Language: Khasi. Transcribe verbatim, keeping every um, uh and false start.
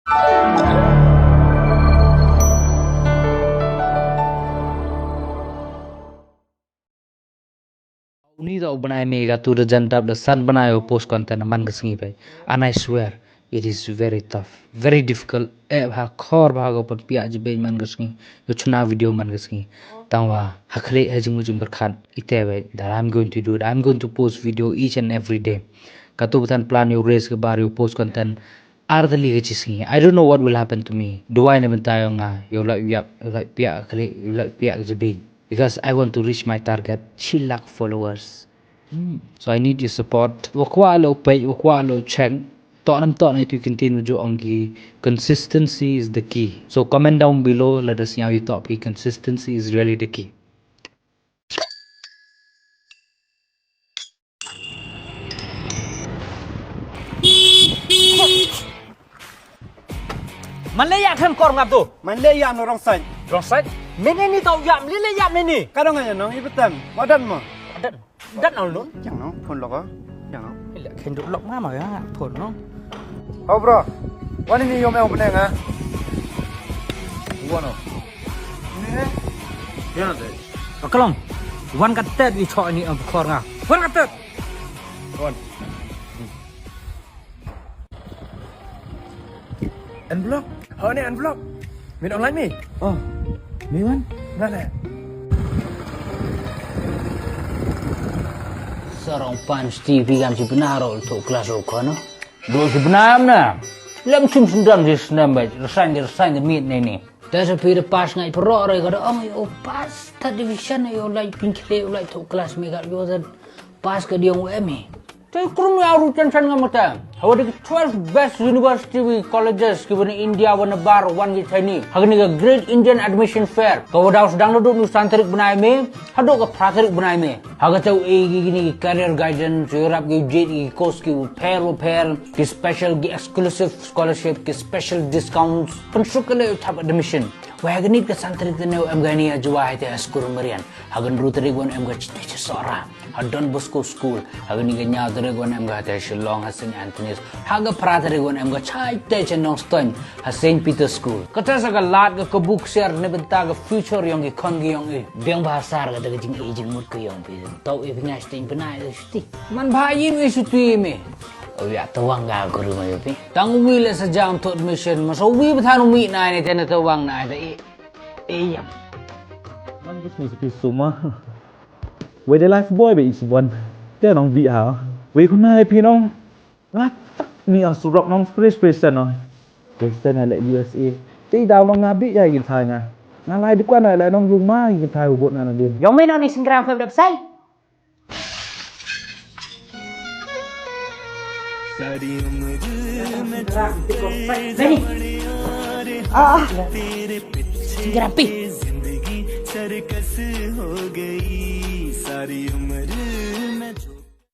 Uni da u bnai me ga tu da jan dap da san bnai u post content man ka sngi bai. And I swear, it is very tough, very difficult. Eh, bha khor bha ga pon pia je bai man ka sngi. Yo chuna video man ka sngi. Tang wa, ha khre ha jing jing berkhat. Ite bai, that I'm going to do it. I'm going to post video each and every day. Ka tu batan plan yo race ke bar yo post content. Ar tylli ka chi sngi. I don't know what will happen to me. Duwai na bynta ïa nga. Ïa u la ïap, ïa u la piak ka khlieh, ïa u la piak ka jabin. Because I want to reach my target. Shi lak followers. Hmm. So I need your support. Wa kwah lo peit, wa kwah lo check. Tok nam tok na itu kin tin ju ong ki. Consistency is the key. So comment down below. Let us know your top key. Consistency is really the key. Man le ïa khlem kor ngap tu. Man le ïa no rong sain. Rong sain. Mene ni tau ïa, mene le ïa mene. Ka dong ïa nong ibetem. Madan mo. Dan, dan al nun. Yang nong phone lok. Yang nong. Ila khen duk lok ma ma ya phone nong. Oh bro. Wan ini yo me open nga. Wan no. Ini. Ya no deh. Pakalong. Wan ka tet i chok ini ang kor nga. Wan ka tet. Wan. Envelope. Ho ne envelope. Min online mi. Oh. Mi wan. Na ne. Sarong pan Steve gam si benar ol tu kelas ol kono. Do si benar na. Lem sim sendam si sendam baik. Resign resign mit ne ni. Te sa phi da pass ngai pyrshah re ka da ong, "Oh, pass third division, ïa u lai pynkhlieh, u lai thoh class me ka ïoh da pass ka diang u M A." Te krum ïa u ruh tension nga mata. Hawa da ki twelve best university wi colleges ki wan na India wan na bar wan ki Chinese. Ha kane ka Great Indian Admission Fair ka wa daw sdang naduh u san tarik bnai May haduh ka phra tarik bnai May. Ha kata u e ki kine ki career guidance, u ïarap ki u jied ki course ki u pher u pher, ki special ki exclusive scholarship, ki special discounts. Pynsuk ka leh u thap admission. Wei ha kane ka san tarik te ne u em kane ha Jowai te ha Skur Marian. Ha ka hynriew tarik wan em ka te ha Sohra. Ha Don Bosco School. Ha kane ka hynñiew tarik wan em ka te ha Shillong ha Saint Anthony's. Ha ka phra tarik wan em ka te ha Nongstoiñ ha Saint Peter's School. Kata sa ka lad ka kabu ksiar na bynta ka future yong ki khon ki yong i. Biang bha sar kata ka jingïeit jingmut ka yong phi. Tau i phi ngai sting pynai da shuti. Man bha i me shuti me. Oi ya tawang ga guru ma yo phi. Tang wi le sa jam thoh admission ma so wi ba than wi nai ne te na tawang nai da i. I yam. Man bus ni shuti suma. Wei de life boy be is one. Te nong bi ha. Wei khun nai phi nong. Nga tak ni a surok nong fresh fresh no. Fresh na le U S A. Te daw nong nga bi ya kin thai nga. Nga lai dukwan na le nong yung ma kin thai u bot na na din. Yong me nong ni singram fem dap sai. Ready? Ah, ah. Singram pi.